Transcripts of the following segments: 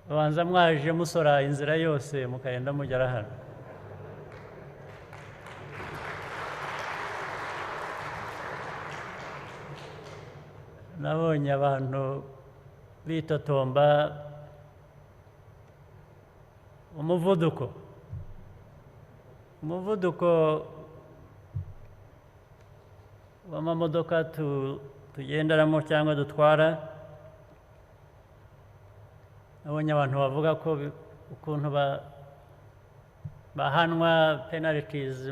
Babanza mwaje musora inzira yose mukagenda mugera hano. Nabonye abantu bitotomba umuvuduko w'amamodoka tugenderamo cyangwa dutwara. Nabonye abantu bavuga ko ukuntu bahanwa penalties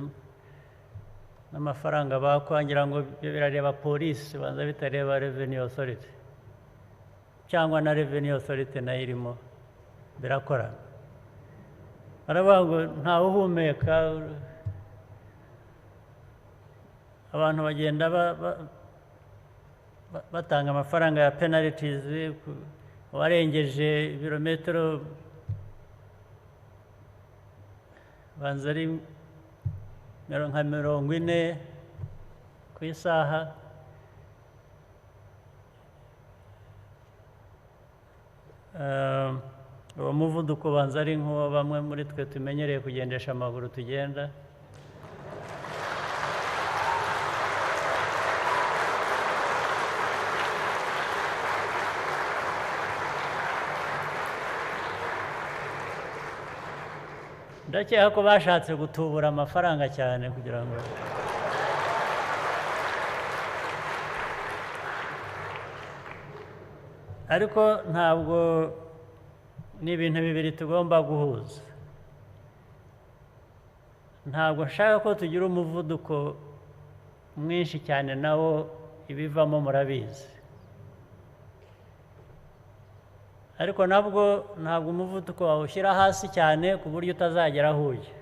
n'amafaranga bakwangira ngo birareba polisi, banza bitareba Revenue Authority cyangwa na Revenue Authority nayo irimo birakorana. Baravuga ngo ntawe uhumeka, abantu bagenda batanga amafaranga ya penalties, warengeje ibirometero banza ari nka 40 ku isaha. Uwo muvuduko banza ari nk'uwo bamwe muri twe tumenyereye kugendesha amaguru tugenda. Ndakeka ko bashatse gutubura amafaranga cyane kugira ngo ariko ntabwo ni ibintu bibiri tugomba guhuza. Ntabwo nshaka ko tugira umuvuduko mwinshi cyane, nawo ibivamo murabizi, ariko nabwo ntabwo umuvuduko wawushyira hasi cyane ku buryo utazagera aho ujya.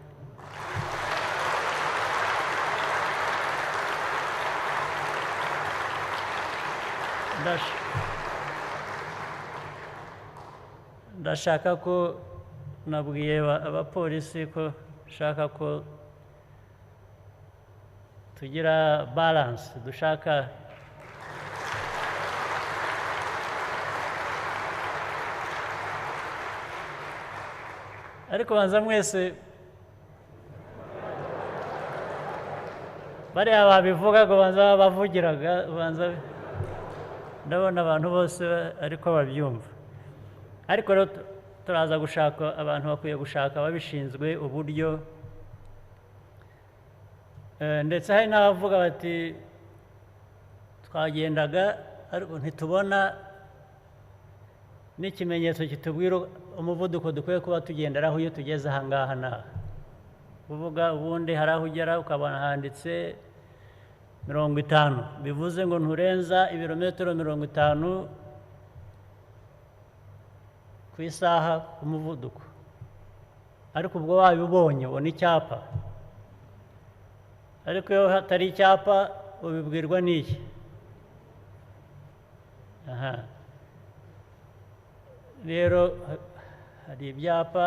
Ndashaka ko nabwiye abapolisi ko nshaka ko tugira balance, dushaka ariko banza mwese bariya babivuga ngo banza bavugiraga, banza ndabona abantu bose ariko babyumva. Ariko rero turaza gushaka abantu bakwiye gushaka ababishinzwe uburyo, ndetse hari n'abavuga bati twagendaga ariko ntitubona n'ikimenyetso kitubwira umuvuduko dukwiye kuba tugenderaho iyo tugeze aha ngaha n'aha. Kuvuga ubundi hari aho ugera ukabona handitse 50, bivuze ngo nturenza ibirometero 50 ku isaha umuvuduko. Ariko ubwo wabibonye ubona icyapa, ariko iyo hatari icyapa ubibwirwa n'iki? Aha rero hari ibyapa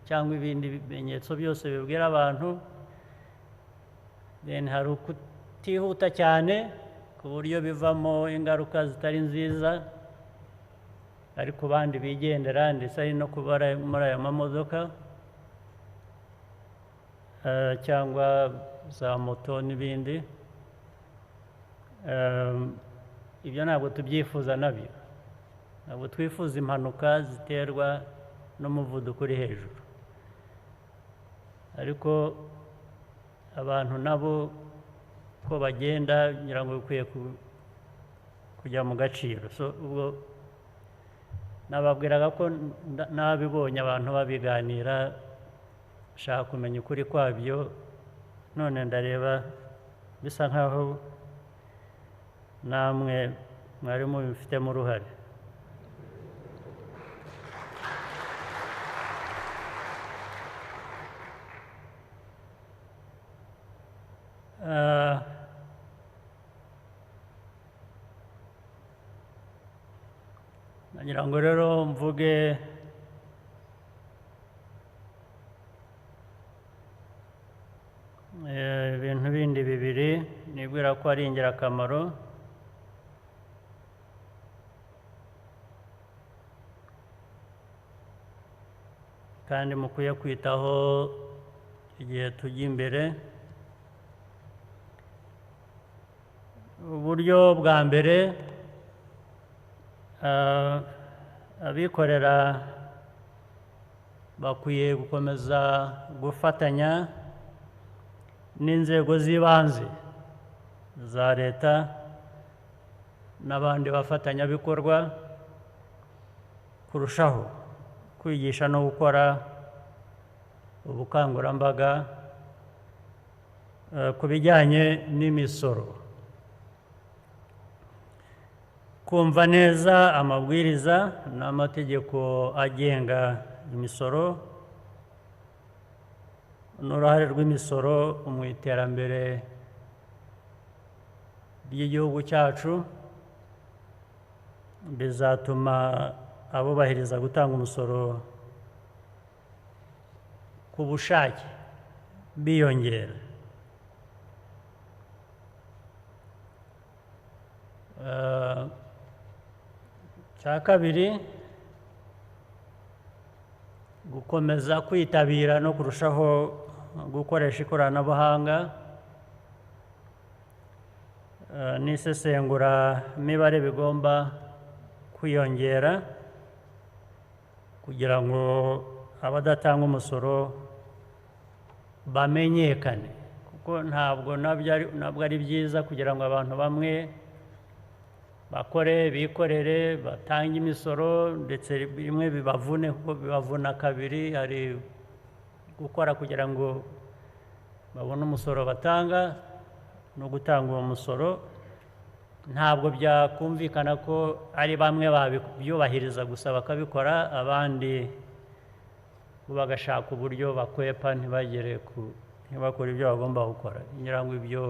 cyangwa ibindi bimenyetso byose bibwira abantu. Then hari ukutihuta cyane ku buryo bivamo ingaruka zitari nziza, ariko bandi bigendera ndetse ari no kubara muri aya mamodoka cyangwa za moto n'ibindi. Ibyo ntabwo tubyifuza nabyo, ntabwo twifuza impanuka ziterwa n'umuvuduko uri hejuru. Ariko abantu nabo ko bagenda ngira ngo bikwiye kujya mu gaciro. So ubwo nababwiraga ko nabibonye abantu babiganira, nshaka kumenya ukuri kwabyo, none ndareba bisa nkaho namwe mwari mubifitemo uruhare. Nagira ngo rero mvuge ibintu bindi bibiri nibwira ko ari ingirakamaro. kandi mukwiye kwitaho igihe tujya imbere. Uburyo bwa mbere, abikorera bakwiye gukomeza gufatanya n'inzego z'ibanze za leta n'abandi bafatanyabikorwa kurushaho kwigisha no gukora ubukangurambaga ku bijyanye n'imisoro, kumva neza amabwiriza n'amategeko agenga imisoro n'uruhare rw'imisoro mu iterambere ry'igihugu cyacu bizatuma abubahiriza gutanga umusoro ku bushake biyongera. Cya kabiri, gukomeza kwitabira no kurushaho gukoresha ikoranabuhanga n'isesengura mibare bigomba kwiyongera kugira ngo abadatanga umusoro bamenyekane, kuko ntabwo nabwo ari byiza kugira ngo abantu bamwe bakore bikorere batange imisoro, ndetse bimwe bibavune kuko bibavuna kabiri. Hari gukora kugira ngo babone umusoro batanga no gutanga uwo musoro. Ntabwo byakumvikana ko ari bamwe babyubahiriza gusa bakabikora, abandi bagashaka uburyo bakwepa ntibagere ku ntibakore ibyo bagomba gukora. Ngira ngo ibyo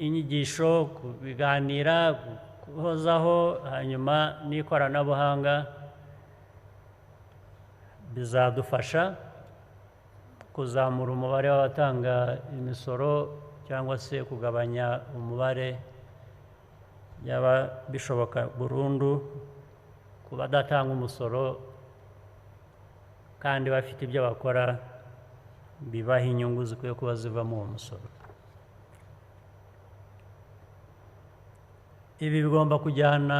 inyigisho, kubiganira, guhozaho, hanyuma n'ikoranabuhanga bizadufasha kuzamura umubare w'abatanga imisoro cyangwa se kugabanya umubare yaba bishoboka burundu ku badatanga umusoro kandi bafite ibyo bakora bibaha inyungu zikwiye kuba zivamo uwo musoro. Ibi bigomba kujyana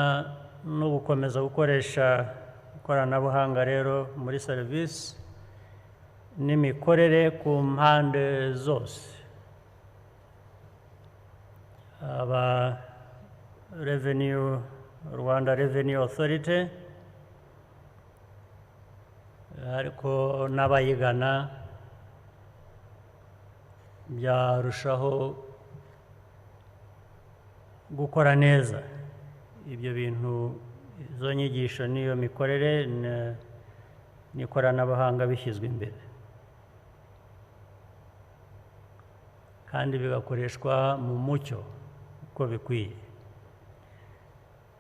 no gukomeza gukoresha ikoranabuhanga rero muri serivisi n'imikorere ku mpande zose. Aba Revenue, Rwanda Revenue Authority, ariko n'abayigana byarushaho gukora neza ibyo bintu, izo nyigisho n'iyo mikorere n'ikoranabuhanga bishyizwe imbere kandi bigakoreshwa mu mucyo uko bikwiye.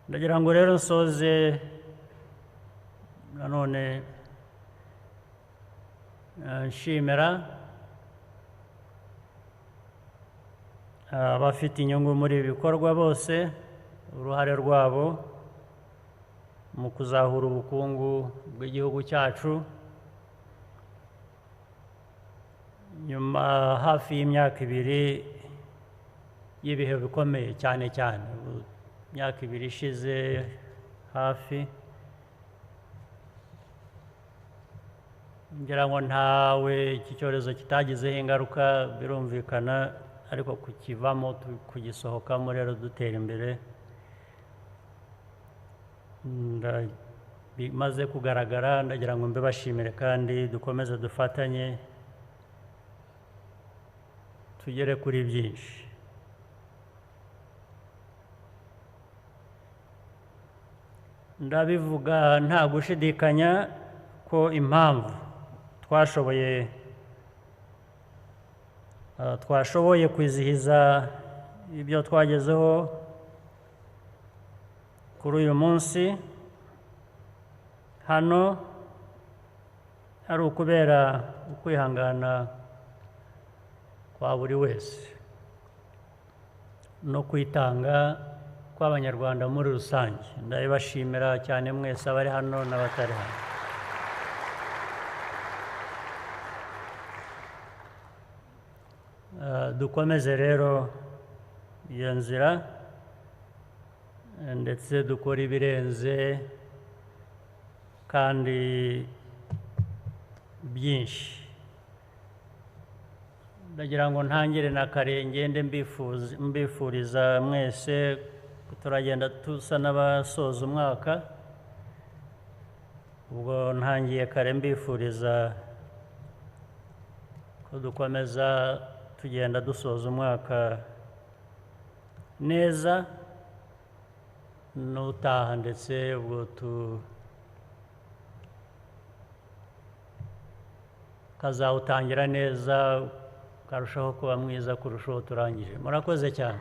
Ndagira ngo rero nsoze nanone nshimira abafite inyungu muri ibi bikorwa bose, uruhare rwabo mu kuzahura ubukungu bw'igihugu cyacu. Nyuma hafi y'imyaka ibiri y'ibihe bikomeye cyane cyane, imyaka ibiri ishize hafi, ngira ngo ntawe iki cyorezo kitagizeho ingaruka, birumvikana, ariko kukivamo kugisohokamo rero dutera imbere bimaze kugaragara. Ndagira ngo mbibashimire kandi dukomeze dufatanye tugere kuri byinshi. Ndabivuga nta gushidikanya ko impamvu twashoboye kwizihiza ibyo twagezeho kuri uyu munsi hano ari ukubera ukwihangana kwa buri wese no kwitanga kw'Abanyarwanda muri rusange. Ndabibashimira cyane mwese abari hano n'abatari hano. Dukomeze rero iyo nzira, ndetse dukore ibirenze kandi byinshi. Ndagira ngo ntangire na kare ngende mbifuriza mwese, turagenda tusa n'abasoza umwaka, ubwo ntangiye kare mbifuriza ko dukomeza tugenda dusoza umwaka neza n'utaha, ndetse ubwo tukazawutangira neza, ukarushaho kuba mwiza kurusha uwo turangije. Murakoze cyane.